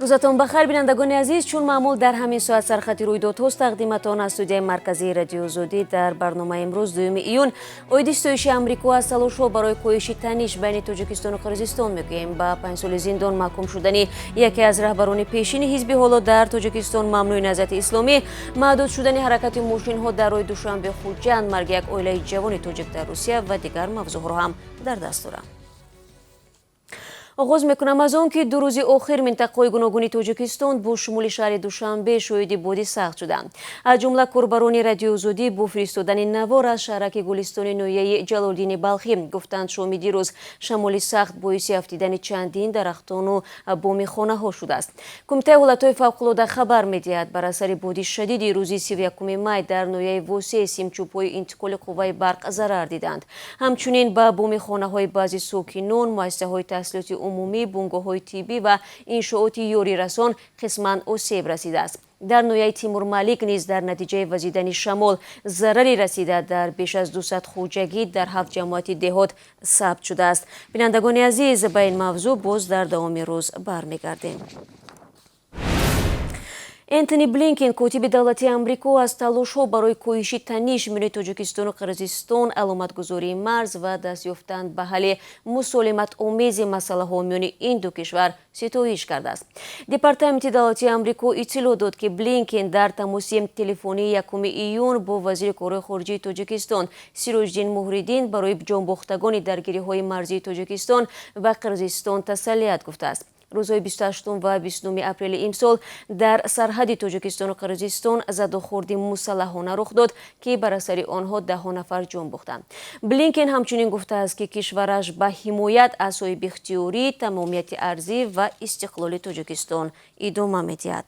Рӯзатон бахайр, бинандагони азиз. Чун маъмул дар ҳамин соат сархати рӯйдодҳост тақдиматон аз студияи марказии Радиои Озодӣ. Дар барномаи имрӯз, 2 июн, оиди ситоиши Амрико аз талошҳо барои коҳиши таниш байни Тоҷикистону Қирғизистон мегӯем. Ба 5 соли зиндон маҳкум шудани яке аз раҳбарони пешини ҳизби ҳоло дар Тоҷикистон мамнӯи Наҳзати Исломӣ, маҳдуд шудани ҳаракати мошинҳо дар роҳи Душанбе Хуҷанд, марги як оилаи ҷавони тоҷик дар Русия ва дигар мавзӯъҳоро ҳам дар даст дорам. Оғоз мекунам аз он, ки 2 рӯзи охир минтақаҳои гуногуни Тоҷикистон бо шумули шаҳри Душанбе шоҳиди боди сахт шуданд. Аз ҷумла корбарони Радиои Озодӣ бо фиристодани навор аз шаҳраки Гулистони ноҳияи Ҷалолиддини Балхӣ гуфтанд, шоми дирӯз шамоли сахт боиси афтидани чандин дарахтону боми хонаҳо шудааст. Кумитаи ҳолатҳои фавқулода хабар медиҳад, бар асари боди шадиди рӯзи 31 май дар ноҳияи Восе симчӯбҳои интиқоли қувваи барқ зарар диданд. Ҳамчунин ба боми хонаҳои баъзи сокинон, муассисаҳои таҳсилоти умумӣ, бунгоҳҳои тиббӣ ва иншооти ёрирасон қисман осеб расидааст. Дар ноҳияи Тимурмалик низ дар натиҷаи вазидани шамол зарари расида дар беш аз 200 хоҷагӣ дар ҳафт ҷамоати деҳот сабт шудааст. Бинандагони азиз, ба ин мавзӯъ боз дар давоми рӯз бармегардем. Энтони Блинкен, котиби давлатии Амрико, аз талошҳо барои коҳиши таниш миёни Тоҷикистону Қирғизистон, аломатгузории марз ва даст ёфтан ба ҳалли мусолиматомези масъалаҳо миёни ин ду кишвар ситоиш кардааст. Департаменти давлатии Амрико иттилоъ дод, ки Блинкен дар тамоси телефонии 1 июн бо вазири корҳои хориҷии Тоҷикистон Сироҷиддин Муҳриддин барои ҷонбохтагони даргириҳои марзии Тоҷикистон ва Қирғизистон тасаллият гуфтааст. Рӯзҳои 28 ва 29 апрели имсол дар сарҳади Тоҷикистону Қирғизистон задухӯрди мусаллаҳона рух дод, ки бар асари онҳо даҳҳо нафар ҷон бохтанд. Блинкен ҳамчунин гуфтааст, ки кишвараш ба ҳимоят аз соҳибихтиёрӣ, тамомияти арзӣ ва истиқлоли Тоҷикистон идома медиҳад.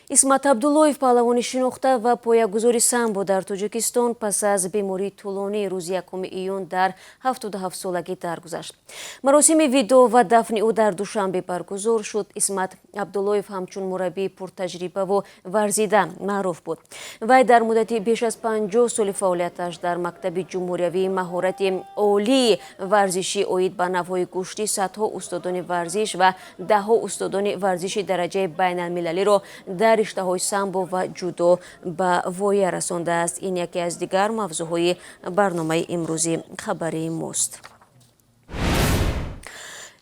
Исмат Абдуллоев, паҳлавони шинохта ва поягузори самбо дар Тоҷикистон, пас аз бемории тӯлонӣ рӯзи 1 июн дар 77 солагӣ даргузашт. Маросими видоъ ва дафни ӯ дар Душанбе баргузор шуд. Исмат Абдуллоев ҳамчун мураббии пуртаҷрибаву варзида маъруф буд. Вай дар муддати беш аз 50 соли фаъолияташ дар мактаби ҷумҳуриявии маҳорати олии варзишӣ оид ба навъҳои гӯштӣ садҳо устодони варзиш ва даҳҳо устодони варзиши дараҷаи байналмилалиро дар риштаҳои самбо ва ҷудо ба воя расондааст. Ин яке аз дигар мавзӯъҳои барномаи имрӯзи хабарии мост.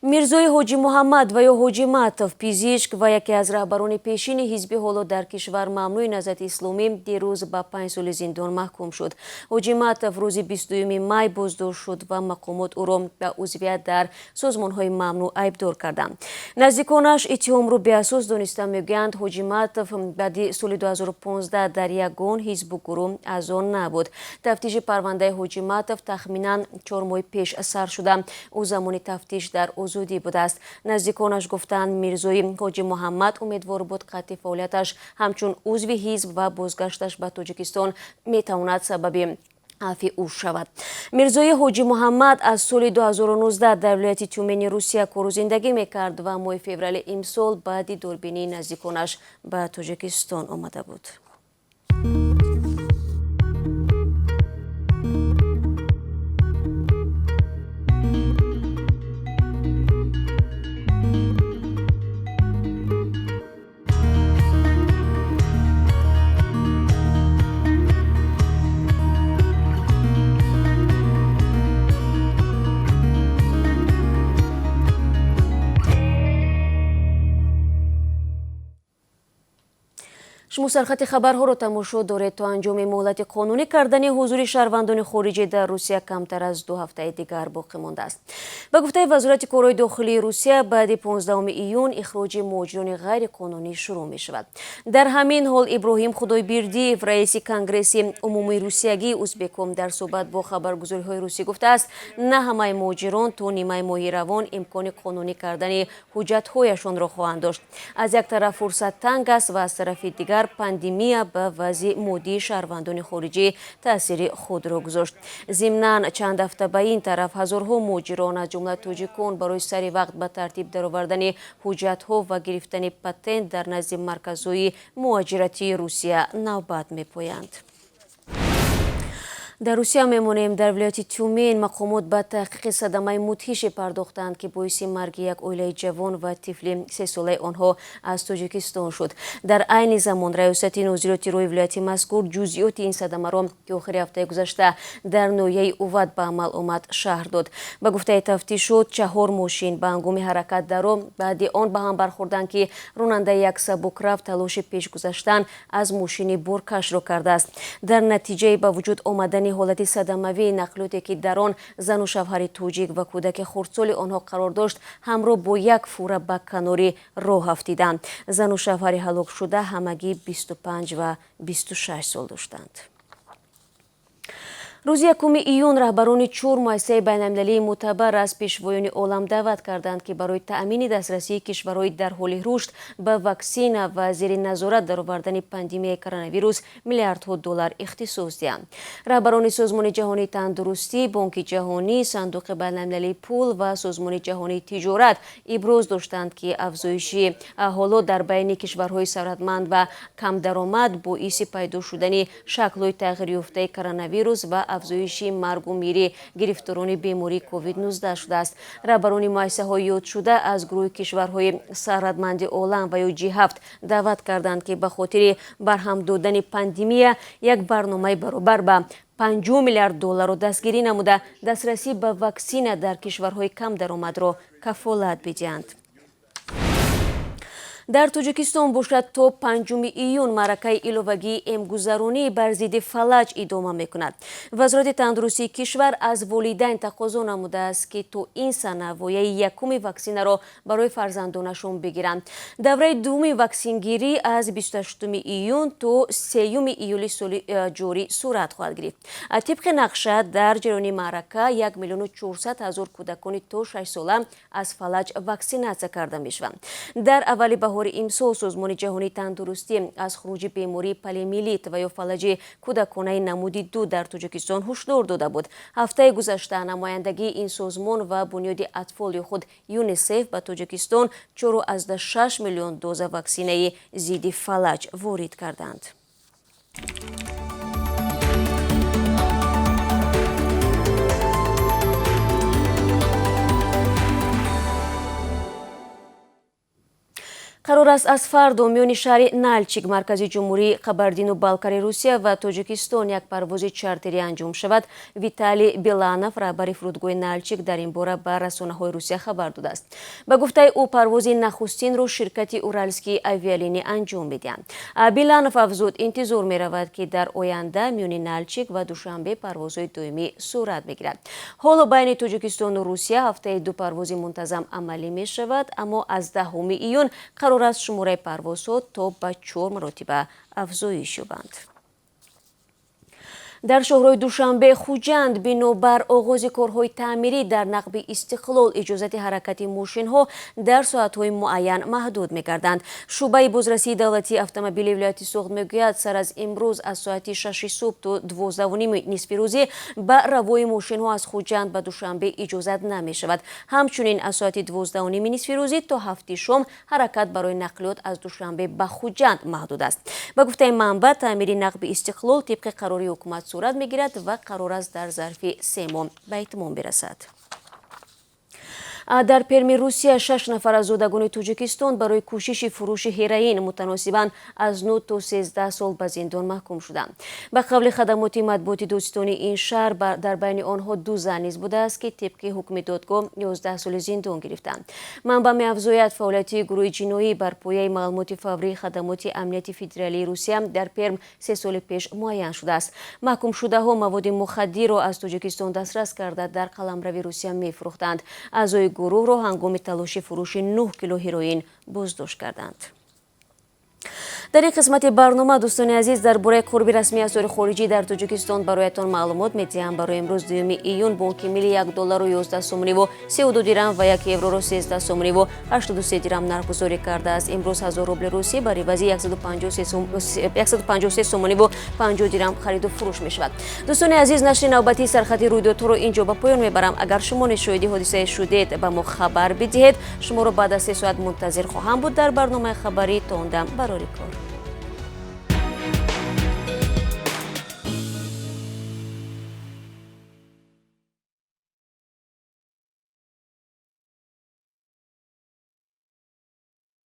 Мирзои Ҳоҷи Муҳаммад ва ё Ҳоҷи Матов, пизишк ва яке аз раҳбарони пешини ҳизби ҳоло дар кишвар мамнӯи Наҳзати Исломӣ, дирӯз ба 5 соли зиндон маҳкум шуд. Ҳоҷи Матов рӯзи 22 май боздошт шуд ва мақомот ӯро ба узвият дар созмонҳои мамнӯъ айбдор карданд. Наздиконаш иттиҳомро беасос дониста, мегӯянд, Ҳоҷи Матов баъди соли 2015 дар ягон ҳизбу гурӯҳ аъзо набуд. Тафтиши парвандаи Ҳоҷи Матов тахминан 4 моҳи пеш сар шуда. Ӯ замони тафтиш дар озодӣ будааст. Наздиконаш гуфтаанд, Мирзои Ҳоҷи Муҳаммад умедвор буд, қатъи фаъолияташ ҳамчун узви ҳизб ва бозгашташ ба Тоҷикистон метавонад сабаби афви ӯ шавад. Мирзои Ҳоҷи Муҳаммад аз соли 2019 дар вилояти Тюмени Русия кору зиндагӣ мекард ва моҳи феврали имсол баъди дурбинии наздиконаш ба Тоҷикистон омада буд. Шумо сархати хабарҳоро тамошо доред. То анҷоми муҳлати қонунӣ кардани ҳузури шаҳрвандони хориҷӣ дар Русия камтар аз 2 ҳафтаи дигар боқӣ мондааст. Ба гуфтаи Вазорати корҳои дохилии Русия, баъди 15 июн ихроҷи муҳоҷирони ғайриқонунӣ шурӯъ мешавад. Дар ҳамин ҳол Иброҳим Худойбирдиев, раиси Конгресси умумии русиягии узбекон, дар суҳбат бо хабаргузориҳои русӣ гуфтааст, на ҳамаи муҳоҷирон то нимаи моҳи равон имкони қонунӣ кардани ҳуҷҷатҳояшонро хоҳанд дошт. Аз як тараф фурсат танг аст ва аз тарафи дигар пандемия ба вазъи моддии шаҳрвандони хориҷӣ таъсири худро гузошт. Зимнан, чанд ҳафта ба ин тараф ҳазорҳо муҳоҷирон, аз ҷумла тоҷикон, барои сари вақт ба тартиб даровардани ҳуҷҷатҳо ва гирифтани патент дар назди марказҳои муҳоҷиратии Русия навбат мепоянд. Дар Русия мемонем. Дар вилояти Тюмен мақомот ба таҳқиқи садамаи мудҳише пардохтанд, ки боиси марги як оилаи ҷавон ва тифли 3-солаи онҳо аз Тоҷикистон шуд. Дар айни замон раёсати нозироти роҳи вилояти мазкур ҷузъиёти ин садамаро, ки охири ҳафтаи гузашта дар ноҳияи Уват ба амал омад, шарҳ дод. Ба гуфтаи тафтишот, 4 мошин ба ҳангоми ҳаракат дар роҳ баъди он ба ҳам бархӯрданд, ки ронандаи як сабукрав талоши пешгузаштан аз мошини боркашро кардааст. Дар натиҷаи ба вуҷуд омадани ҳолати садамавии нақлиёте, ки дар он зану шавҳари тоҷик ва кӯдаки хурдсоли онҳо қарор дошт, ҳамроҳ бо як фура ба канори роҳ афтиданд. Зану шавҳари ҳалокшуда ҳамагӣ 25 ва 26 сол доштанд. Рӯзи 1 июн раҳбарони 4 муассисаи байналмилалии мӯътабар аз пешвоёни олам даъват карданд, ки барои таъмини дастрасии кишварҳои дар ҳоли рушд ба ваксина ва зери назорат даровардани пандемияи коронавирус миллиардҳо доллар ихтисос диҳанд. Раҳбарони Созмони ҷаҳонии тандурустӣ, Бонки ҷаҳонӣ, Сандуқи байналмилалии пул ва Созмони ҷаҳонии тиҷорат иброз доштанд, ки афзоиши ҳоло дар байни кишварҳои сарватманд ва камдаромад боиси пайдо шудани шаклҳои тағйирёфтаи коронавирус ва афзоиши маргу мири гирифторони бемории COVID-19 шудааст. Раҳбарони муассисаҳои ёдшуда аз гурӯҳи кишварҳои сарватманди олам ва ё G7 даъват карданд, ки ба хотири барҳам додани пандемия як барномаи баробар ба 5 миллиард долларро дастгирӣ намуда, дастрасӣ ба ваксина дар кишварҳои камдаромадро кафолат бидиҳанд. Дар Тоҷикистон бошад, то 5 июн маъракаи иловагии эмгузаронӣ бар зидди фалаҷ идома мекунад. Вазорати тандурустии кишвар аз волидайн тақозо намудааст, ки то ин сана вояи якуми ваксинаро барои фарзандонашон бигиранд. Давраи дуввуми ваксингирӣ аз 28 июн то 3 июли соли ҷорӣ сурат хоҳад гирифт. Тибқи нақша, дар ҷараёни маърака 1 400 000 кӯдакони то 6 сола аз фалаҷ ваксинатсия карда мешаванд. Дар аввали баҳори имсол Созмони ҷаҳонии тандурустӣ аз хуруҷи бемории полиомиелит ва ё фалаҷи кӯдаконаи намуди 2 дар Тоҷикистон ҳушдор дода буд. Ҳафтаи гузашта намояндагии ин созмон ва бунёди атфоли худ ЮНИСЕФ ба Тоҷикистон 4,6 миллион доза ваксинаи зидди фалаҷ ворид карданд. Қарор аст аз фардо миёни шаҳри Налчик, маркази ҷумҳурии Қабардину Балкари Русия ва Тоҷикистон як парвози чартерӣ анҷом шавад. Виталий Беланов, раҳбари фурудгоҳи Налчик, дар ин бора ба расонаҳои Русия хабар додааст. Ба гуфтаи ӯ, парвози нахустинро ширкати Уралские авиалинии анҷом медиҳанд. Беланов афзуд, интизор меравад, ки дар оянда миёни Налчик ва Душанбе парвозҳои доимӣ сурат мегирад. Ҳоло байни Тоҷикистону Русия ҳафтаи 2 парвози мунтазам амалӣ мешавад, аммо аз 10 июн қарор аст шумораи парвозҳо то ба 4 маротиба афзоиш ёбанд. Дар шоҳрои Душанбе Хуҷанд бинобар оғози корҳои таъмирӣ дар нақби Истиқлол иҷозати ҳаракати мошинҳо дар соатҳои муайян маҳдуд мегарданд. Шӯъбаи бозрасии давлатии автомобили вилояти Суғд мегӯяд, сар аз имрӯз аз соати 6 субҳ то 12:30 нисфирӯзӣ ба равои мошинҳо аз Хуҷанд ба Душанбе иҷозат намешавад. Ҳамчунин аз соати 12:30 нисфирӯзӣ то 7 шом ҳаракат барои нақлиёт аз Душанбе ба Хуҷанд маҳдуд аст. Ба гуфтаи манбаъ, таъмири нақби Истиқлол тибқи қарори ҳукумат сурат мегирад ва қарор аст дар зарфи 3 моҳ ба итмом бирасад. Дар Перми Русия 6 нафар аз зодагони Тоҷикистон барои кӯшиши фурӯши ҳероин мутаносибан аз 9 то 13 сол ба зиндон маҳкум шуданд. Ба қавли хадамоти матбуоти додситонии ин шаҳр, дар байни онҳо 2 зан низ будааст, ки тибқи ҳукми додгоҳ 11 соли зиндон гирифтанд. Манбаъ меафзояд, фаъолияти гурӯҳи ҷиноӣ бар пояи маълумоти фаврии хадамоти амнияти федералии Русия дар Перм 3 соли пеш муайян шудааст. Маҳкумшудаҳо маводи мухаддирро аз Тоҷикистон дастрас карда дар қаламрави Русия мефурӯхтанд. Аъзои гурӯҳро ҳангоми талоши фурӯши 9 кило ҳероин боздошт карданд. Дар ин қисмати барнома, дӯстони азиз, дар бораи қурби расмии асъори хориҷӣ дар Тоҷикистон бароятон маълумот медиҳам. Барои имрӯз 2 июн Бонки Миллӣ 1 доллару 11 сомониву 32 дирам ва 1 евроро 13 сомониву 83 дирам нархгузорӣ кардааст. Имрӯз 1000 рубли русӣ бар ивази 153 сомониву 50 дирам хариду фурӯш мешавад. Дӯстони азиз, нашри навбатии сархати рӯйдодҳоро инҷо ба поён мебарам. Агар шумо низ шоҳиди ҳодисае шудед, ба мо хабар бидиҳед. Шуморо баъд аз 3 соат мунтазир хоҳам буд дар барномаи хабарӣ. То он дам барори кор.